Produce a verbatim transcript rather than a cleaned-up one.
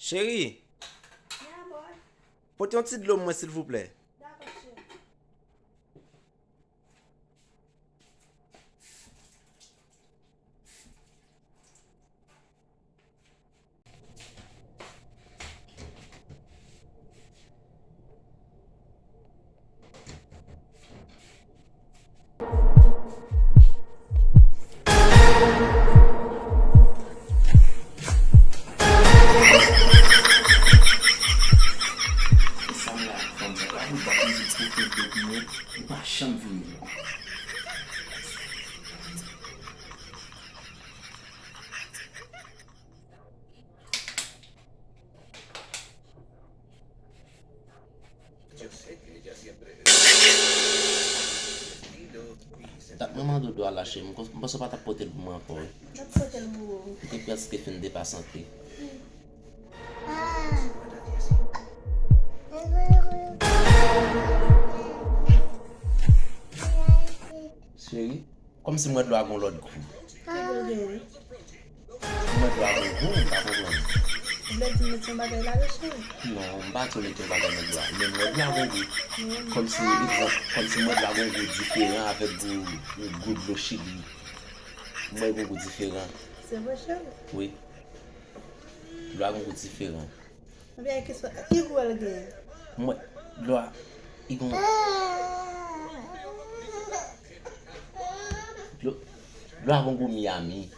Cheri, pote yon ti dlo mwen, silvouplè. Dat mwen mande w dlo a la, cheri, m panse w pa t ap pote l pou mwen ankò, wi. M ap pote l pou ou. Ou te prèske fin depasante. Cheri, kòmsi m wè dlo a gon lòt gou. Ki gou l genyen? M wè dlo a gon gou, m pa konprann. Ou vle di m met yon bagay ladan, cheri? Non, m pa di w met yon bagay nan dlo a, men m wè dlo a gon gou. Kòmsi, egzanp, kòmsi m wè dlo a gon gou diferan avèk gou, gou dlo Chili. M wè gon gou diferan. Se vre, cheri? Wi. Dlo a gon gou diferan. Ebyen, ki swa, ki gou l gen? Mwen, dlo a, li gon, dlo, dlo a gon gou Miami.